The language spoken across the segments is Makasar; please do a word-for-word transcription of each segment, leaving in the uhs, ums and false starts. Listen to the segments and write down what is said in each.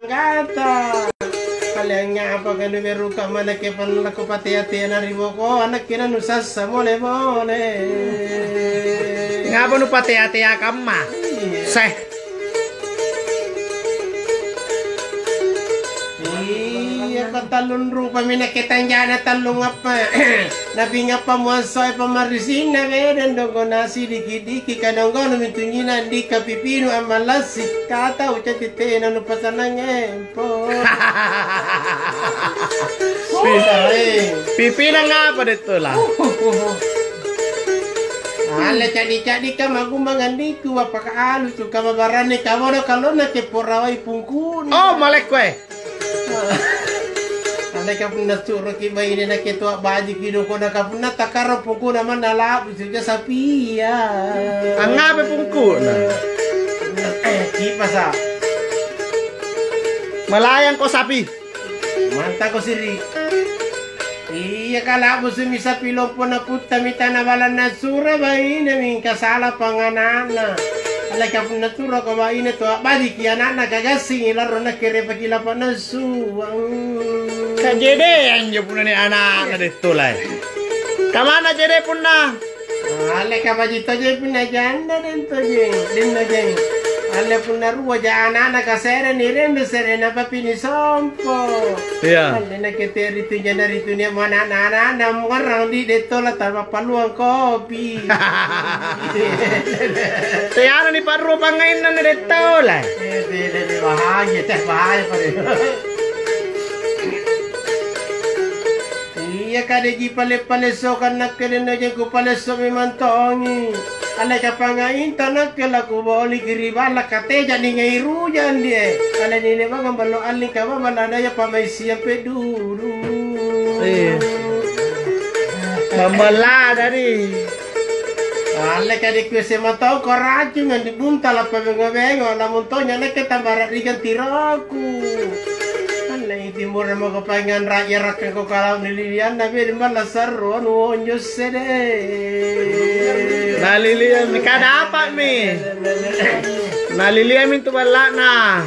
Gata. Kaleangngapa kanuberuka manake pallako patea-tea na ri boko, anakkena nusassa mole-mole. Ngapa nupatea-tea kamma? Iya. Seh. Iya, katallung rupami nakke tanjana tallung appa. Napingappa muassoi pammarisinna bedeng dongko nasi diki-diki kanonggonu mintu nyina andika pipinu ammallassi kata ucati tena nupasannange. Pi-, pipinang apa, Dettola? Alle ca'di-ca'di kamagumbang andiku, appaka alusu, kamabaranne kamono kalonna kepporawai pungkuna. Oh, malekko, eh. Andeka punna suroki baine nakke toa bajiki dokona ka punna takkarang pungkuna manna labu suja sapia. Angngape pungkuna? Eh, kipasa. Malayangko sapi. Mantako siri. Iya kalabu sumi sapi lompo na puttami tana balanna sura baine mingka sala pangana'na. Aleka punna suroko baine toa bajiki ana'na kagassingi larro nakke repaki lapa'na suang. Kajede anjo punna ni ana'na Dettola. Kamana jede punna? Alle kabaji tojeng punna janda den tojeng, den tojeng. Alle punna rua ja ana'na kasere ni rende sere na papi ni sompo. Iya. Alle nakke teri tu janda ri tu nia mana ana'na muarrang di Dettola tapappaluang kopi. Teana ni parru pangainna na Dettola. Eh, teh, teh, teh, bahaya, teh, bahaya, pare. Iya, kadeji pale-pale sokang nakke den nojeng kupalesso memang tongi. Alle kapangainta nakke lakuboliki ri balla kateja ningai rujang die. Alle nine bangang ballo alling kababa ladaya pamaisiang peduru. Iya. Bamballada ri. Alle kadikku S M A tau kau racungang di buntala pabengo-bengo, namun tonya nakke tambara ri ganti roku. Alle timur mako paingan raja rakkangko kalau nililianna bede malla sarro anu onjo sede. Naliliang mi kada apa mi? Naliliang mi tu balla'na.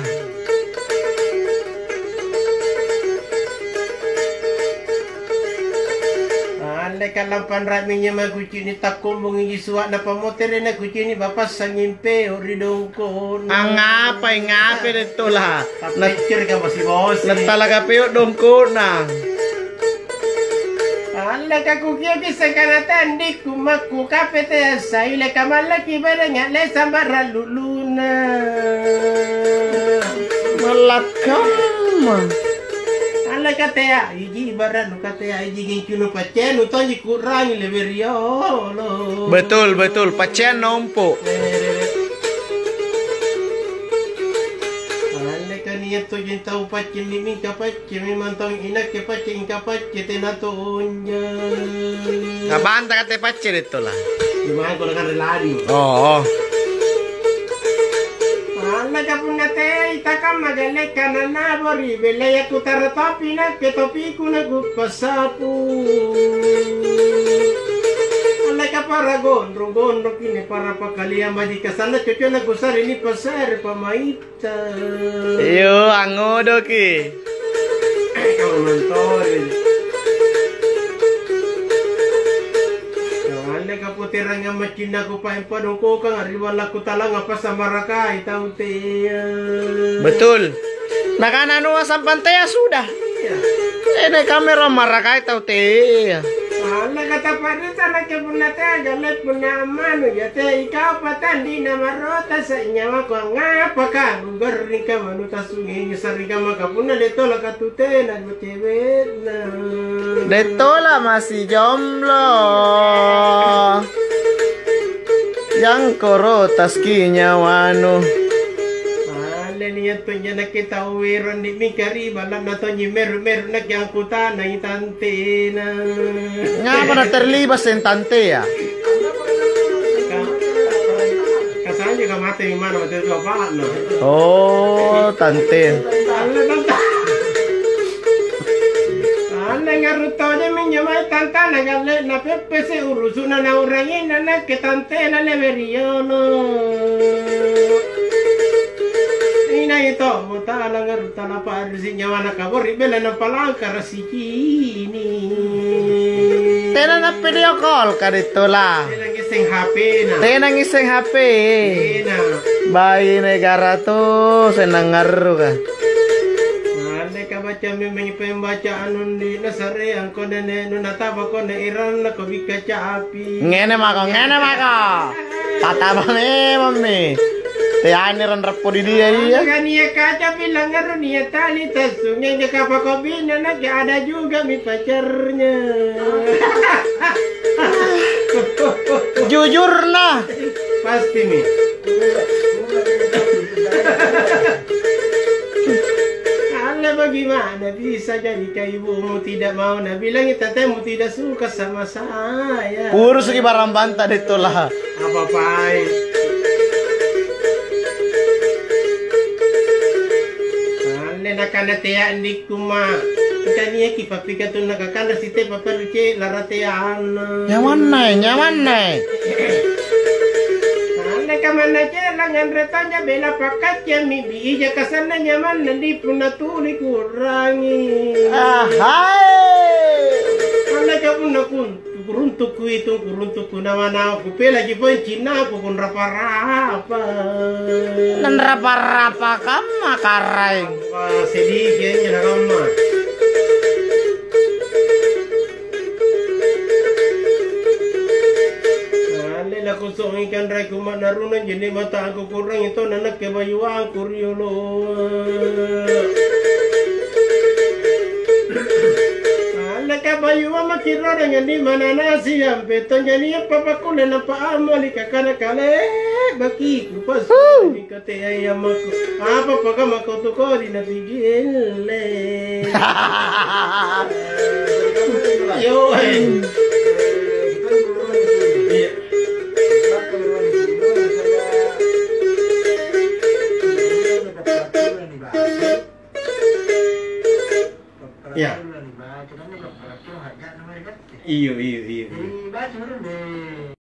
Andeka lampa anra'mi nyamang kucini' takkombongi ji sua'na pammotere' na kucini' bapa' sangnging peo' ri dongko'na. Angngapai ngape Dettola? Tappeccere' ka bosi-bosi. Nattalaga peo' dongko'na. Alleka kukioki sangkana tandikku makku kapete saile kamallaki bareng a'lesang barra' lu'luna. Mallakkamma. Alleka tea iji barra' nu katea iji gincunu paccenu tonji ku'rangi lebe riolo. Betul, betul. Pacceanna ompo. Alleka nia' tojeng tau paccing ni mingka paccing memang tau inakke paccing ingka paccing tena tonja. Nabanta kate paccing Dettola. Gimana kalau kan reladi? Oh. Alleka punna tei takamma gallekka nanabori bellaya kutara topi nakke topiku nakupassapu. Alleka para gondrong-gondrong kini para pakaliang bajika sanna cocona kusare ni pasare pamai. Iyo, angngodoki. Kau mantori. Kau alle kapoterangang maccinna kupaeng padongkokanga ri ballakku talangngapa samarakai tau tea. Betul. Nakana Noa sampang tea sudah. Iya. Tena kamero marakai tau tea. Alle kata Farisa nakke punna tea galle punna ammanu ja tea ikau patandi na marota sa'nyawako angngapaka? Garringka manu tassungi sarikamma kapunna Dettola katu tena cewe'na. Dettola masih jomblo. Jangkoro taski nyawanu. Alle nia' tonja nakke tau ero' andi' mingka ri balla'na tonji meru-meru nakke angkutanai tantena. Ngapa na terlibat seng tantea? Ka-, kasanya ka mate mana mate tu apa'na. Oh, tante. Alle tante. Alle ngarru tojemmi injo mae tantana galle na peppese urusu'na naurangi na nakke tantena lebe riolo. Nai tommo talangngeru talapa'risi nyawana kabori bela napalangkara sicini. Tena na video call ka Dettola. Tena ngisseng H P-na. Tena ngisseng H P. Tena. Baine garato senang ngarru ka. Andeka baca memang pembaca anundi nasareang ko nene nunataba ko ne iranna ko bikka capi. Ngene mako, ngene mako. Patama memammi. Teane ranrappo di dia iya. Kan iya kaca bilang ngeru nia tali tassunge jaka pakobina nake ada juga mi pacarnya. Jujurna. Pasti mi. Alla bagaimana bisa jadi kaibumu tidak mau nabilangi tatemu tidak suka sama saya. Urusuki barang banta Dettola. Apa-apai. Anne nakana tea andikku ma. Taniaki pappikatunna kakana sitepa perlu ce larateanna. Nyamanna, nyamanna. Anne kamanna ce langanre tanja bela pakkaccemi bija kasanna nyamanna di punna tuli kurangi. Ahai. Anne kapunna kun Kukuruntukku itu, kuruntukku nama-nama, kupelaki poeng cinnaku, kunrapa-rapa. Nanrapa-rapa kamma karaeng. Apa sedih kayaknya nakamma. Nah, alle lakusongi kanreku ma'narunang jendi mata aku kurangi tona nakke bayuangku riolo. Alleka bayuang maki roreng ni mananasi ampe tonja nia' papakkulle nampa ammali kakana kale bakiku pas mingka teai ammakku. Apa pakamma kau tu kodi napigelle? Yo, eh. Iya. Iya. Iyo, iyo, iyo, iyo.